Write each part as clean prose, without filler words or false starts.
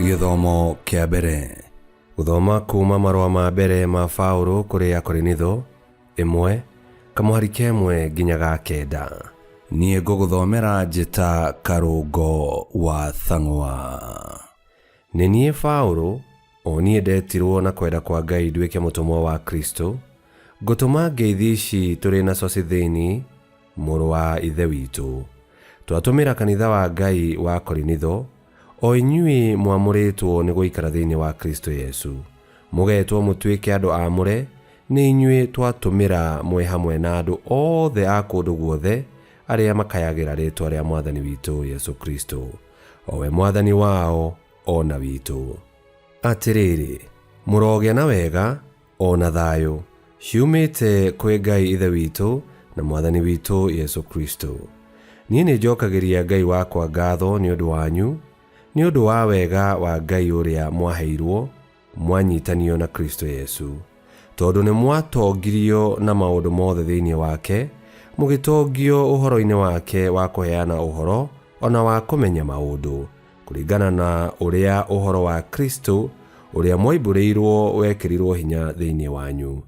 Gĩthomo kĩa mbere. Gũthoma kuuma marũa ma mbere ma Paũlũ kũrĩ Akorinitho, ĩmwe, kamũhari ka ĩmwe nginya ga kenda. Niĩ ngũgũthomera njĩta Karũngo wa Thang'wa. Nĩ niĩ Paũlũ, o niĩ ndetirwo na kwenda kwa Ngai nduĩke mũtũmwo wa Kristũ, ngũtũma ngeithi ici tũrĩ na Sositheni, mũrũ wa Ithe witũ. Twatũmĩra kanitha wa Ngai wa Korinitho, o inyuĩ mwamũrĩtwo nĩ gũikara thĩinĩ wa Kristũ Yesu, mũgetwo mũtuĩke andũ aamũre, nĩ inyuĩ twatũmĩra mwĩ hamwe na andũ othe a kũndũ guothe arĩa makayagĩra rĩĩtwa rĩa Mwathani witũ Yesu Kristũ, o we Mwathani wao o na witũ. Atĩrĩrĩ, mũrogĩa na wega o na thayũ, ciumĩte kwĩ Ngai Ithe witũ na Mwathani witũ Yesu Kristo. Niĩ nĩnjokagĩria Ngai wakwa ngatho nĩ ũndũ wanyu, nĩ ũndũ wa wega wa Ngai ũrĩa mwaheirwo mwanyitanio na Kristo Yesu, tondũ nĩmwatongirio na maũndũ mothe thĩinĩ wake, mũgĩtongio ũhoro-inĩ wake wa kũheana ũhoro o na wa kũmenya maũndũ, kũringana na ũrĩa ũhoro wa Kristo ũrĩa mwoimbũrĩirwo wekĩrirwo hinya thĩinĩ wanyu,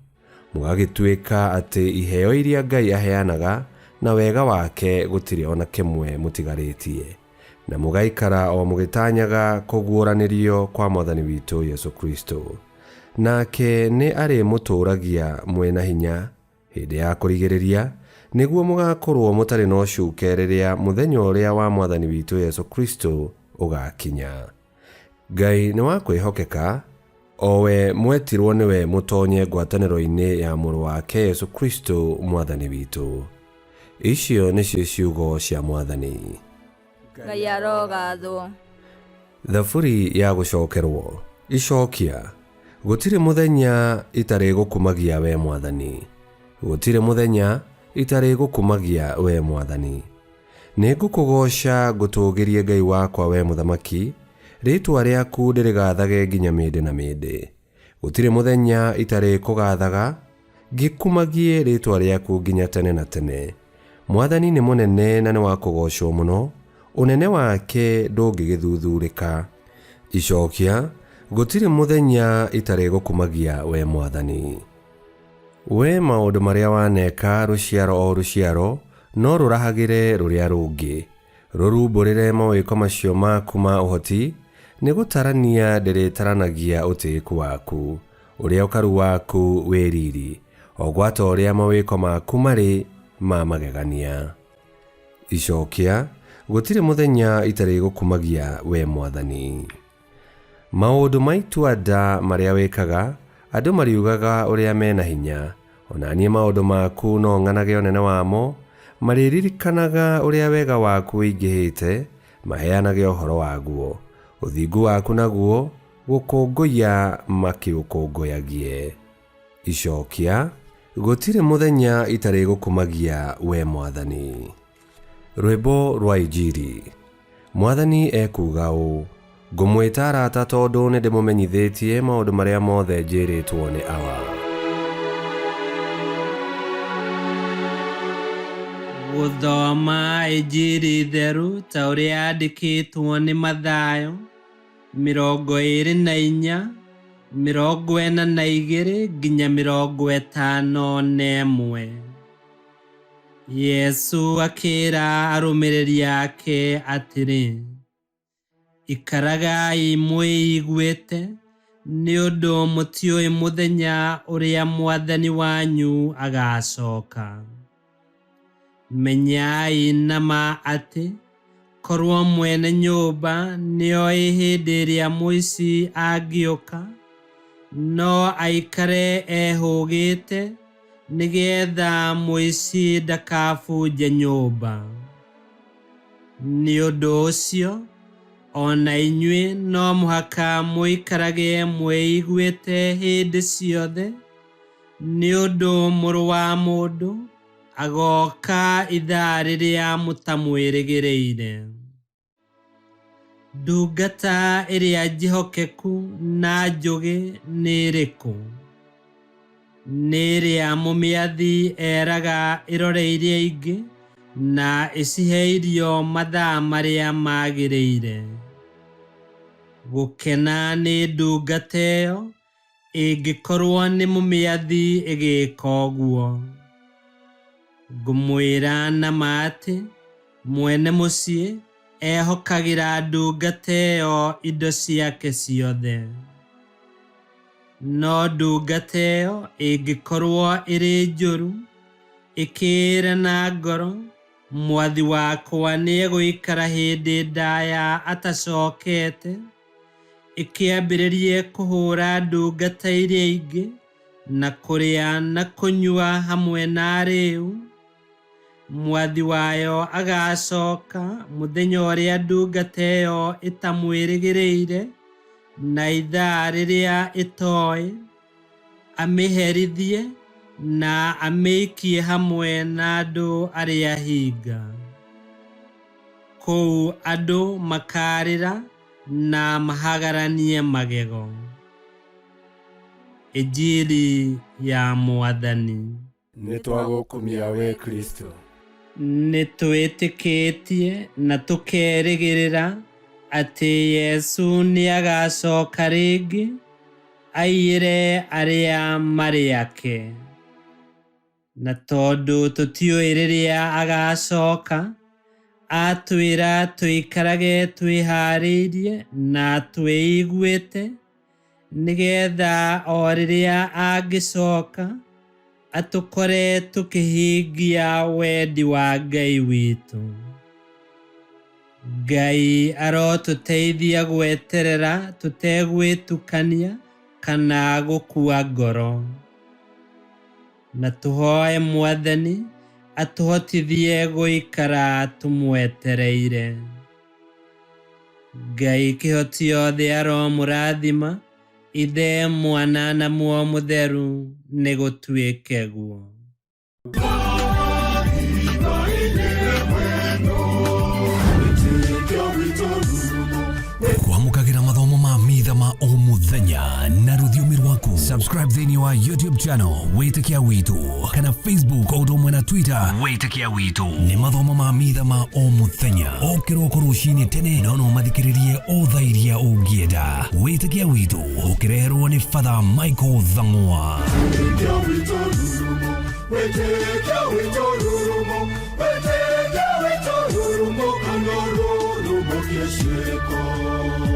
mũgagĩtuĩka atĩ iheo iria Ngai aheanaga na wega wake gũtirĩ o na kĩmwe mũtigarĩtie, na mũgaikara o mũgĩtanyaga kũguũranĩrio kwa Mwathani witũ Yesu Kristo. Nake nĩ arĩmũtũũragia mwĩ na hinya Hĩndĩ ya kũrigĩrĩria, nĩguo mũgaakorũo mũtarĩ na ũcuke rĩrĩa mũthenya ũrĩa wa Mwathani witũ Yesu Kristo ũgaakinya. Ngai nĩ wa kwĩhokeka, o we mwetirũo nĩwe mũtonye ngwatanĩro-inĩ ya Mũrũ wake Yesu Kristo Mwathani witũ. Icio nĩcio ciugo cia Mwathani. Ngai arogathwo. Thaburi ya gũcokerwo. Icokia. Gũtirĩ mũthenya itarĩgũkumagia wee Mwathani, gũtirĩ mũthenya itarĩgũkumagia wee Mwathani. Nĩngũkũgooca ngũtũũgĩrie Ngai wakwa wee Mũthamaki, rĩĩtwa rĩaku ndĩrĩgaathage nginya mĩndĩ na mĩndĩ. Gũtirĩ mũthenya itarĩkũgaathaga, ngĩkumagie rĩĩtwa rĩaku nginya tene na tene. Mwathani nĩ mũnene na nĩ wa kũgoocwo mũno, ũnene wake ndũngĩgĩthuthuurĩka. Icokia, Gũtirĩ mũthenya itarĩgũkumagia wee Mwathani. Wee maũndũ marĩa waneka rũciaro o rũciaro no rũrahagĩre rũrĩa rũngĩ, Rũrumbũrĩre mawĩko macio maku ma ũhoti, nĩ gũtarania ndĩrĩtaranagia ũtĩĩku waku, ũrĩa ũkaru waku wĩ riri, o gwata ũrĩa mawĩko maku marĩ ma magegania. Icokia, Gũtirĩ mũthenya itarĩgũkumagia, wee Mwathani. Maũndũ ma itua-nda marĩa wĩkaga, andũ mariugaga ũrĩa me na hinya, o na niĩ maũndũ maku no ng'anage ũnene wamo, marĩririkanaga ũrĩa wega waku ũingĩhĩte, maheanage ũhoro waguo, ũthingu waku naguo, gũkũngũiya makĩũkũngũyagie. Icokia, Gũtirĩ mũthenya itarĩgũkumagia, wee Mwathani. Rwĩmbo rwa Injiri. Mwathani ekuuga ũũ, Ngũmwĩta arata tondũ nĩndĩmũmenyithĩtie maũndũ marĩa mothe njĩrĩtwo nĩ Awa. Gũthoma Injiri theru ta ũrĩa yandĩkĩtwo nĩ Mathayo, 24, 42 nginya 51. Yesũ akĩĩra arũmĩrĩri ake atĩrĩ, Ikaragai mwĩiguĩte, nĩ ũndũ mũtiũĩ mũthenya ũrĩa Mwathani wanyu agaacoka. Menyai na ma atĩ, korwo mwene nyũmba nĩoĩ hĩndĩ ĩrĩa mũici angĩũka, no aikare ehũgĩte nĩgeetha mũici ndakabunje nyũmba. Nĩ ũndũ ũcio, o na inyuĩ no mũhaka mũikarage mwĩiguĩte hĩndĩ ciothe, nĩ ũndũ Mũrũ wa Mũndũ agooka ithaa rĩrĩa mũtamwĩrĩgĩrĩire. Ndungata ĩrĩa njĩhokeku na njũgĩ nĩ ĩrĩkũ? Nĩ ĩrĩa mũmĩathi eraga ĩrore iria ingĩ na ĩcihe irio mathaa marĩa magĩrĩire. Gũkena nĩ ndungata ĩyo ĩngĩkorwo nĩ mũmĩathi ĩgĩka ũguo. Ngũmwĩra na ma atĩ mwene mũciĩ ehokagĩra ndungata ĩyo indo ciake ciothe. No ndungata ĩyo ĩngĩkorwo ĩrĩ njũru, ĩkĩĩre na ngoro, mwathi wakwa nĩegũikara hĩndĩ ndaya atacokete, ĩkĩambĩrĩrie kũhũũra ndungata iria ingĩ na kũrĩa na kũnyua hamwe na arĩĩu, mwathi wayo agacoka mũthenya ũrĩa ndungata ĩyo ĩtamwĩrĩgĩrĩire na ithaa rĩrĩa ĩtoĩ, amĩherithie na amĩikie hamwe na andũ arĩa hinga. Kũu andũ makarĩra na mahagaranie magego. Injiri ya Mwathani. Nĩ twagũkumia we Kristo. Nĩ twĩtĩkĩtie na tũkerĩgĩrĩra atĩ Yesu nĩ agacoka rĩngĩ aiyĩre arĩa marĩ ake. Na tondũ tũtiũĩ rĩrĩa agacoka, atwĩra tũikarage twĩharĩirie na twĩiguĩte, nĩgetha o rĩrĩa angĩcoka atũkore tũkĩhingia wendi wa Ngai witũ. Ngai arotũteithia gweterera tũtegwĩtukania kana gũkua ngoro. Na tũhoe Mwathani atũhotithie gũikara tũmwetereire. Ngai kĩhoti othe aromũrathima, Ithe, Mwana na Muoyo Mũtheru, nĩgũtuĩke guo. Kwamũkagĩra mathomo ma mitha ma o mũthenya na rũthiomi rwaku. Subscribe thĩinĩ wa YouTube channel Wĩtĩkia Witũ kana Facebook o ũndũ ũmwe na Twitter Wĩtĩkia Witũ. Nĩ mathomo ma mitha ma o mũthenya o kĩroko rũcinĩ tene, no no mathikĩrĩrie o thaa iria ũngĩenda. Wĩtĩkia Witũ ũkĩreherwo nĩ Father Michael Thang'wa. Wĩtĩkia witũ rurumo, wĩtĩkia witũ rurumo, kana rurumo kĩciko.